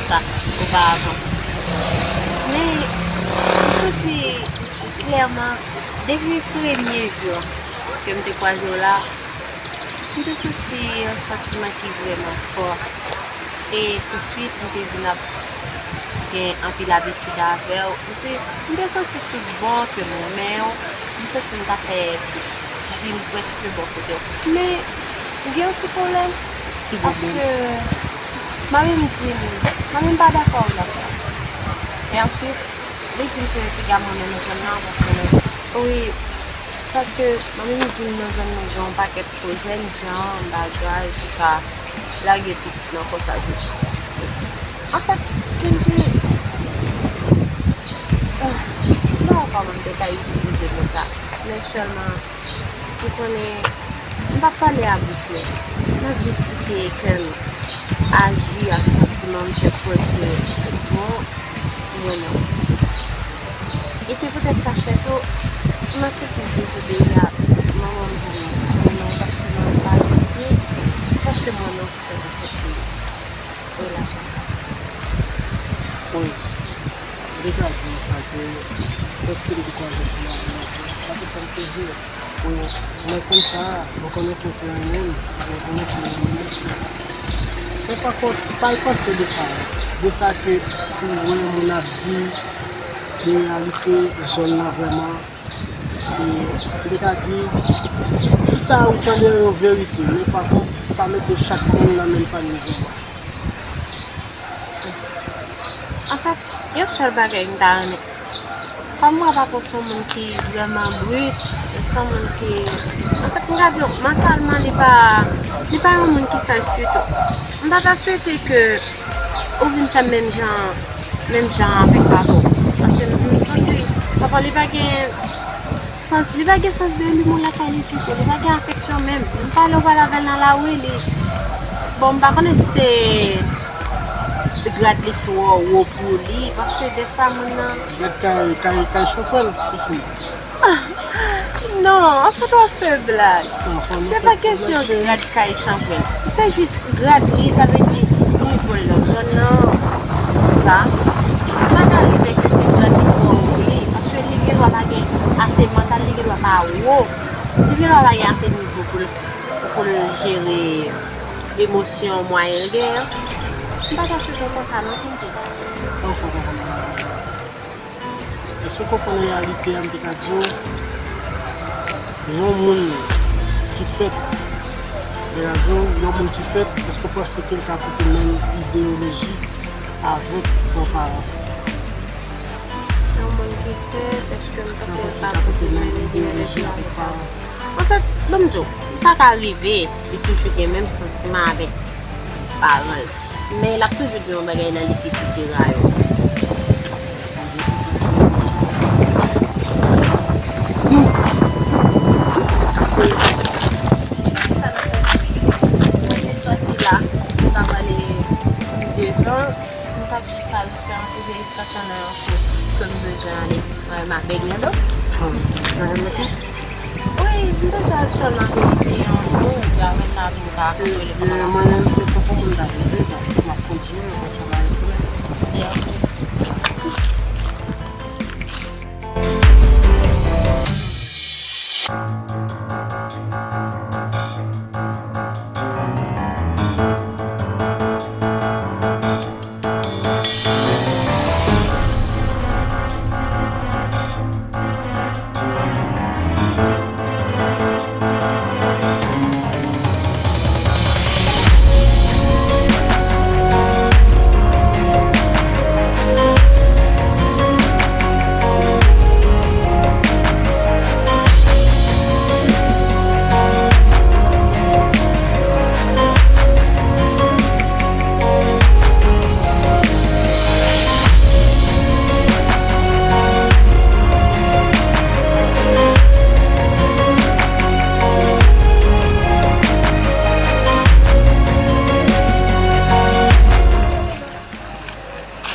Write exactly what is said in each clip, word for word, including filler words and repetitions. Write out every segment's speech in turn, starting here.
sa oparavan. Men, m santi klèman, depi premye jou ke m te kwaze w la, m te santi yon santiman ki vrèman fò. E touswit, m te vin ap gen anpil abitid avè w. M te, m te santi tout bon ke m renmen w. M santi m ta fè vin prèske bò kote w. Men, m gen yon ti pwoblèm. Ki pwoblèm? Paske manmi m di m, manmi m pa dakò avèk sa. E answit, li di m ke piga m renmen nan zòn nan, paske, wi, paske manmi m di m nan zòn nan gen yon pakèt cho jèn jan, bagay, ki ka lage pitit nan konsa jodi. Anfèt, Kendji, ah, m pa wè kòman m te ka itilize mo sa, men sèlman, ou konnen, m p ap pale a bouch mwen. M ap jis kite kè m aji ak santiman m fè kwè ke tout bon, m renmen w. E se poutèt sa k fè tou, m aksepte dezobeyi a manman m di m renmen w paske manman m pa aksepte, se paske m renmen w ki fè m aksepte relasyon sa. Rose, m te ka di w sa ke lòske m te kwaze ansanm avè w, sa te fè m plezi. Wi, mwen konn sa, mwen konnen ke w te renmen m, mwen konnen ke w renmen m tou. Men pa kont, pa al panse de sa, de sa ke ou wè moun ap di, de reyalite zòn nan vrèman. E, m te ka di, tout sa ou tande yo verite, men pa kont, pa mete chak moun nan menm panye vrèman. Anfèt, yon sèl bagay m ta renmen. Kòm m wè papa w se yon moun ki vrèman brit, se yon moun ki, anfèt, m ka di w, mantalman, li pa, li pa yon moun ki saj ditou. M pa ta swete ke ou vin fè menm jan, menm jan avèk papa w. Paske m santi, papa w, li pa gen sans, li pa gen sans de l'humour lakay li ditou, li pa gen afeksyon menm. M pale, ou pale avè l nan lari, li, bon, m pa konnen si se grad li twò wo pou li, paske dèfwa moun nan. Grad kay, kay, kay chanpwèl, kòm si. Non, anfèt, w ap fè blag. Se pa kesyon grad kay chanpwèl. Se jis grad li, sa vle di nivo l nan zòn nan, tout sa. Sa ka rive ke se grad li twò wo pou li, paske li gen dwa pa gen ase mantal, li gen dwa pa wo, li gen dwa pa gen ase nivo pou l, pou l jere emosyon mwayen l genyen an. M pa ta swete w konsa non, Kendji. Èske w konprann reyalite a m te ka di w? Yon moun ki fèt, yon moun ki fèt, èske w panse ke l ka pote menm ideyoloji avèk granparan? Yon moun ki fèt, èske m panse l ka pote menm ideyoloji avèk paran? Anfèt, ban m di w, sa ka rive, li toujou gen menm santiman avèk paran l. Men l ap toujou gen yon bagay nan li ki diferan yo. Mwen te sòti la, m ta prale pi devan, m t ap jis al fè yon ti verifikasyon nan yon kou ke m bezwen ale. Mwen, m ap benyen do. Wi, m bezwen al sèlman vizite yon jou, epi apre sa, pou m ka kontwole kòman l ap fè. Mwen menm, se pwòp mwen m t ap rive, donk, m ap kondui, apre sa, m a retounen. Ok.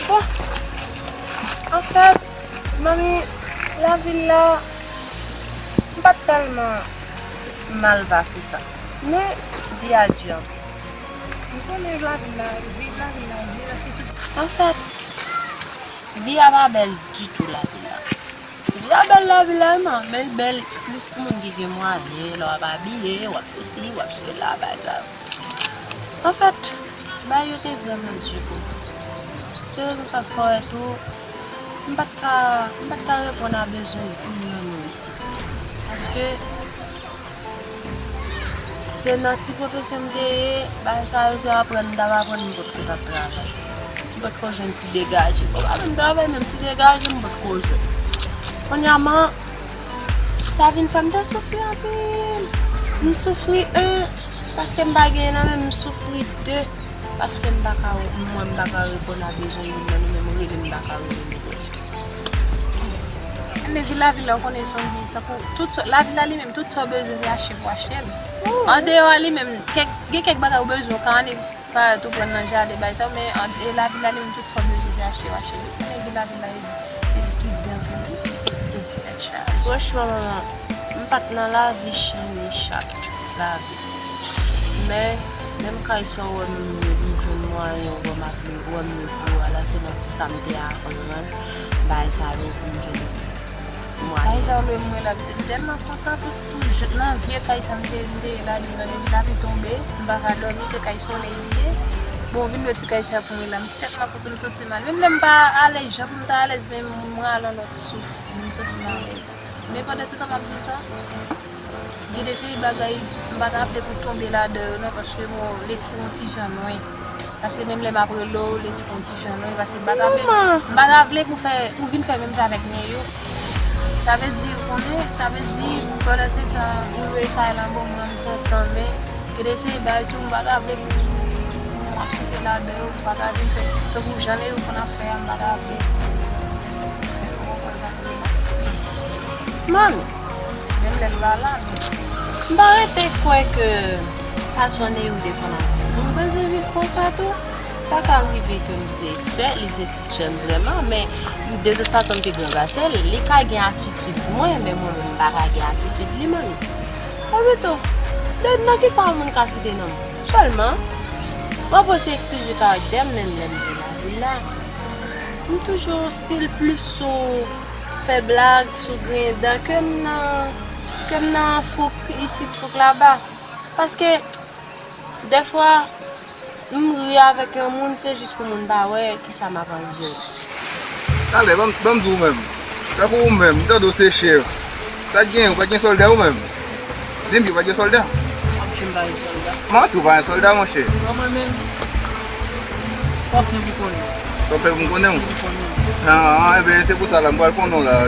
Bon, anfèt, manmi, lavil la, m pa t tèlman mal pase sa. Men, vi a di anpil. M konnen lavil la, viv lavil la di, paske tout Anfèt, vi a pa bèl ditou lavil la. Vi a bèl lavil la, non, men l bèl plis pou moun ki gen mwayen, lè w ap abiye, w ap sesi, w ap sela, bagay sa yo. Anfèt, bagay yo te vrèman di pou mwen. Se rezon sa k fè w wè tou, m pa t ka, m pa t ka reponn a bezwen youn nan nou isit. Paske se nan ti pwofesyon m te ye, bagay sa yo se aprann m t ap aprann, m potko t ap travay. M potko jwenn ti degaje. Bon, pa menm travay, menm ti degaje, m potko jwenn. Kounya, man, sa vin fè m te soufri anpil. M soufri, en, paske m pa genyen nan men m, m soufri, de, paske m pa ka, mwen, m pa ka reponn a bezwen youn nan nou, menm rele m pa ka rele nou prèske. Men vi lavi la, ou konnen se yon vi, tankou tout sa, lavi la li menm, tout sa w bezwen, se achte pou achte l. Andeyò a li menm, kèk, gen kèk bagay ou bezwen, ou ka annik parèt ou pran nan jaden, bagay sa yo, men an, e lavi la li menm, tout sa w bezwen, se achte, w achte l. Ou konnen vi lavi la, e, e vi ki di anpil, wi. Tèt chaje. Franchman, manman, m pa t nan lavi chen ni chat, lavi. Men, menm kay sa w wè m, m jwenn mwayen, w wè m ap leve, w wè m leve, ala se nan ti sa m te aprann, bagay sa yo pou m jwenn mwayen. Kay sa w lwe mwen la, m te, m tèlman kontan pou, pou j-, nan vye kay sa m te, m te ye la, li m nan lavi tonbe, m pa ka dòmi, se kay solèy li ye. Bon, vin lwe ti kay sa pou mwen la, m tèlman kontan, m santi m mal. Menm lè m pa alèz, jan pou m ta alèz, men m rale yon lòt souf, m santi m alèz. Men pandan se tan m ap di w sa, gen de seri bagay, m pa ta vle pou tonbe ladan yo non, paske bon, lespri yon ti jan lwen. Paske menm lè m ap rele w, lespri yon ti jan lwen, paske m pa ta vle, m pa ta vle pou fè, pou vin fè menm jan avèk nèg yo. Sa vle di, ou konnen, sa vle di, pandan se tan, ou lwe kay lan ban mwen, m kontan, men gen de seri bagay tou, m pa ta vle pou, pou m ap site ladan yo, m pa ta vin fè, tankou jan nèg yo konn ap fè a, m pa ta vle fè yo, ou konprann sa m vle di. Manmi, menm lè l pa la, men. M pa rete kwè ke fason Neyou te konn ap viv, m bezwen viv konsa tou. Sa ka rive ke m se sè, li se ti sè m vrèman, men de tout fason m pi gran pase l, li ka gen atitid mwen, men mwen menm m pa ka gen atitid li, manmi. Epi tou, de, nan kisa yon moun ka site non m? Sèlman, m apresye toujou karaktè m, menm lè m te lavil la. M toujou still plis sou fè blag, sou griyen dan ke m nan, ke m nan fouk isit, fouk laba. Paske, dèfwa, m ri avèk yon moun, se jis pou moun pa wè kisa m ap anvi. Talè, ban m, ban m di w menm. Tankou ou menm, m tande w se chèf. Sa k genyen, ou pa t gen sòlda ou menm? Di m, ou pa t gen sòlda? M ap di m pa gen sòlda. Manti, ou pa gen sòlda, monchè. Mwen menm, w ap fè pou konnen. W ap fè pou m konnen w? Si m konnen w. Ah, enben, se pou sa la, m pral konnen w la.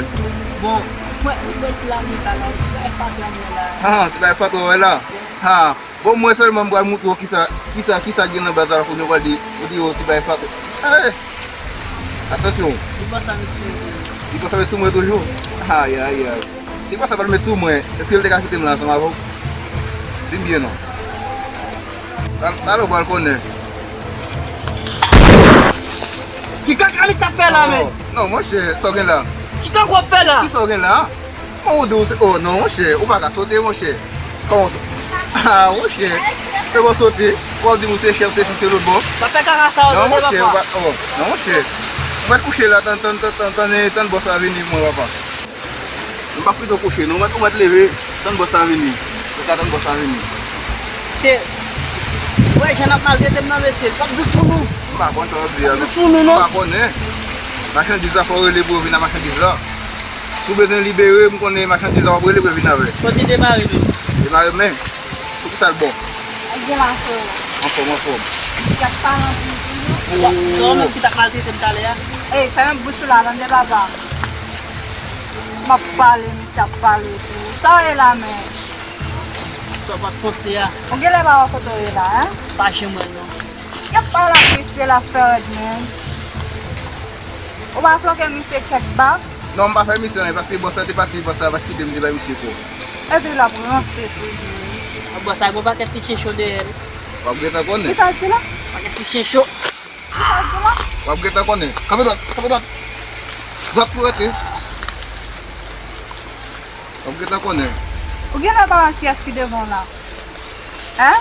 Bon, mwen, mwen ti lame sa la, ti bay fatra mwen la. Ah, ti bay fatra w wè la? Ah, bon, mwen sèlman m pral montre w kisa, kisa, kisa gen nan baz la, kounye w pral di, ou di yo ti bay fatra. Eh! Atansyon. Li panse avèk sou mwen toujou. Li panse avèk sou mwen toujou? Ay, ay, ay. Se pa sa pral met sou mwen, èske l te ka kite m la ansanm avè w? Di m byen non. Talè w pral konnen. Ki kaka misye ap fè la, men? Non, monchè, sa w gen la? Ki kaka w ap fè la? Kisa w gen la? Kòman w di w se, oh, non, monchè, ou pa ka sote, monchè. Kòman w so-, ah, monchè, se bon sote. W ap di m ou se chèf, se si, se lòt bò. Pa fè kaka sa yo, non, monchè, ou pa, oh, non, monchè. Ou mèt kouche la, tann, tann, tann, tann, tann, tann bòs la vini pou mwen, papa. M p ap kite w kouche, non. Ou mèt, ou mèt leve. Tann bòs la vini. Ou ka tann bòs la vini. Se, ou wè jan n ap maltrete m nan, mesye. W ap dous pou nou. M pa konn sa w ap di a, non. Dous pou nou, non. M pa konnen. Machandiz la, fò w rele pou yo vin a machandiz la. Si w bezwen libere, m konnen machandiz la, w ap rele pou yo vin avè. Fò w ti demare, men. Demare, men. Poukisa l bon? Ak gen la, frè. Anfòm, anfòm. Y ap pale anpil, wi. Oh. Se ou menm ki t ap maltrete m talè a. Ey, fèmen bouch ou la, tande, papa. M ap pale, misye ap pale tou. Sa w ye la, men? Sa w pa t panse a. Ou genlè pa wè kote w ye la, en? Pa janm wè l, non. Y ap pale ak misye la, fè rèd, men. Ou pa flanke misye kèk bak? Non, m pa fè misye anyen, paske bòs la te pase, bòs la pa t kite m te bay misye kò. Epi l ap ranse toujou. A, bòs la gen yon pakèt ti chen cho dèyè l. W ap gentan konnen. Kisa l di la? Pakèt ti chen cho. Kisa l di la? W ap gentan konnen. Kanpe dwat, kanpe dwat. Dwat pou rete. W ap gentan konnen. Ou genlè pa wè kiyès ki devan w la. Hein?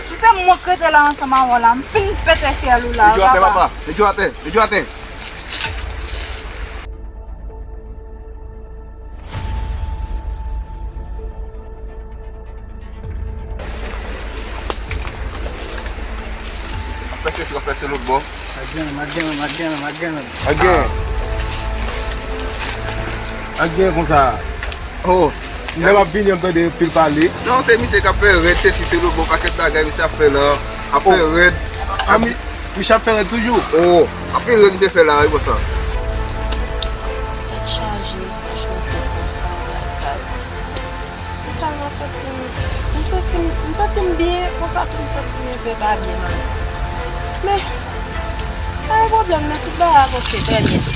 Si se mwen k rete la ansanm avè w la, m fin pete fyèl ou la, papa. Met djòl atè, papa. Met djòl atè. Met djòl atè. Ap fè sesi, ap fè se lòt bò. Again, again, again, again. Again. Again konsa. Oh. Lè m ap vini, m tande anpil pale. Non, se misye k ap fè rèd, sesi, se lòt bò, pakèt bagay misye ap fè la. Ap fè rèd. Misye ap fè rèd toujou. Oh, anpil rèd misye fè la, wi, bò sa. Tèt chaje, franchman, se konsa, bagay sa yo. M tèlman santi m, m santi m, m santi m byen, konsa tou m santi m enpe pa byen, man. Men, pa gen pwoblèm non, tout bagay ap mache trè byen tou.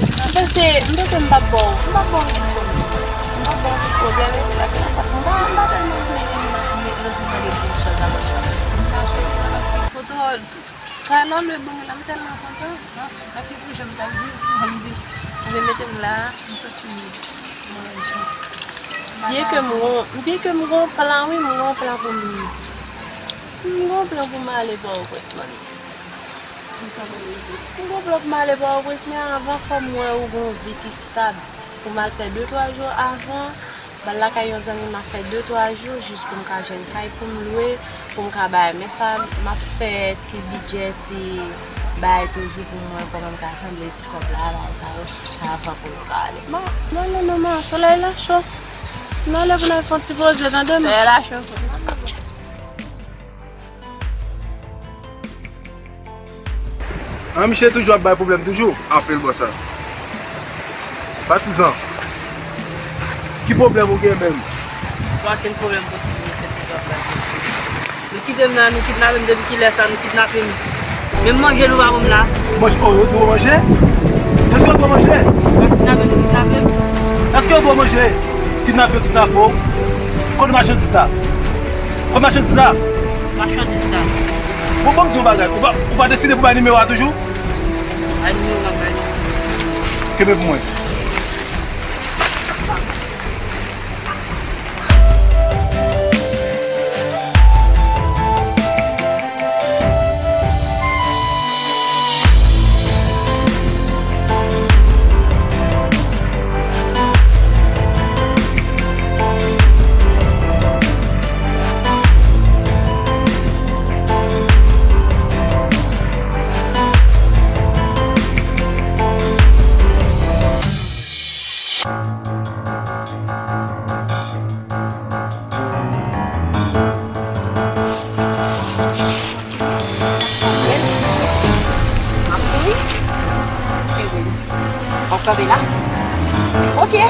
M panse, m panse m p ap ba w, m p ap ba w tout pwoblèm. M p ap ba w tout pwoblèm, epi lè fè la, m pa, m pa tèlman renmen lè moun ap, lè moun mande pou yon sèl bagay sa. M pa chwazi sa paske foto, Kay lò lwe ban mwen la, m tèlman kontan. Paske pou jan m t ap viv, m di, mwen mete m la, m santi m manje. Byen ke m gon, byen ke m gon plan, wi, m gon plan pou m, m gon plan pou m ale Pòtoprens, man. M gon plan pou m ale Pòtoprens, men avan, fò m wè ou gon vi ki stab. Pou m al fè de, twa jou avan, m al lakay yon zanmi m ap fè de, twa jou, jis pou m ka jwenn kay pou m lwe, pou m ka bay. Men sa, m ap fè ti bidjè, ti bay toujou pou m wè kòman m ka sanble ti kòb la, bagay sa yo, avan pou nou ka ale. Bon, non, non, non, non, solèy la cho. Nou ale pou n al fè yon ti poze, tande m? Solèy la cho. An, misye toujou ap bay pwoblèm toujou. Anpil, bò sa. Patizan, ki pwoblèm ou gen menm? Pa gen pwoblèm pou ti misye toujou ap bay pwoblèm. Nou kite m la, nou kidnape m, depi kilè sa nou kidnape m? Menm manje nou pa ban m la. Manje, oh, yo dwe manje? Èske yo dwe manje? Yo kidnape m, kidnape m. Èske yo dwe manje? Kidnape, kidnape w. Kote machandiz la? Kote machandiz la? Machandiz sa. Bon, ban m di w yon bagay. Ou pa, ou pa deside pou bay nimewo a toujou? Bay nimewo m ap bay. Kenbe pou mwen. M ap kouri. Kenbe m. W ap kanpe la? Oke.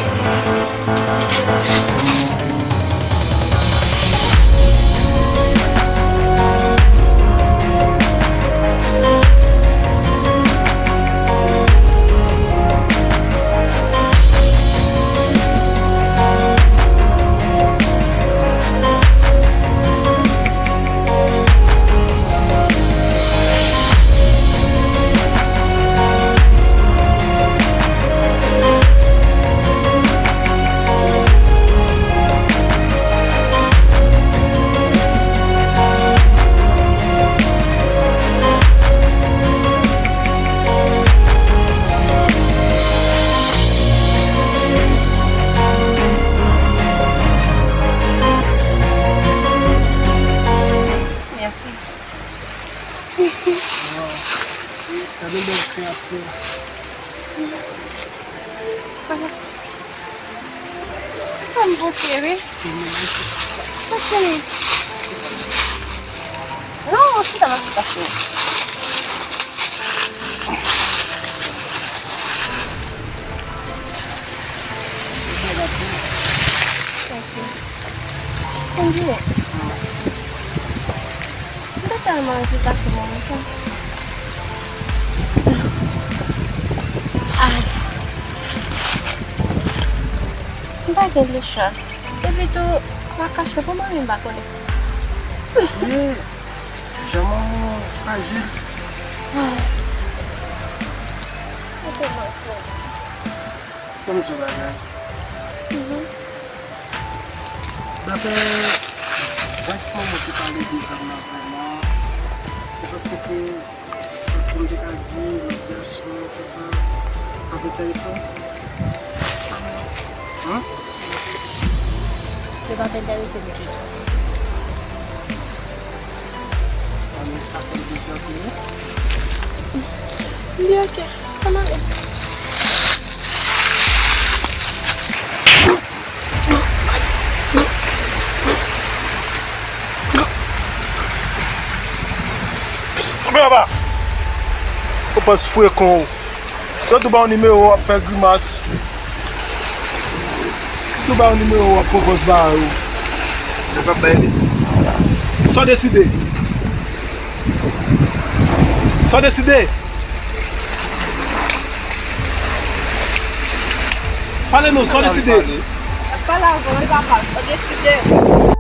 Mèsi. Waw. Gade bèl kreyati a. Sa m bouke, wi. Sa fini. Non, chita nan chita sou. Mèsi. Konbyen? M te tèlman anvi pase moman sa. Ay. M pa gen lechwa. Epi tou, m a kache pou manmi m pa konnen. Jan manman w frajil. Ay. Mwen tèlman fò. Ban m di w bagay. Mhm. Dapre, wè ki manman ki Leve zam nan vrèman. Ou panse ke, tankou m te ka di, lòt gason, konsa, t ap enterese w? Hum? Yo p ap enterese m ditou. Ann, sa fè m plezi anpil, wi. Li oke. Ann ale. Kanpe anba! Ou panse frekan ou. Yo tou ba w nimewo w ap fè grimas. Tou ba w nimewo w ap pwopòz ba yo. Yo p ap bay li. Sa w deside? Sa w deside? Pale nou, sa w deside? Pale avè w, papa, sa w deside?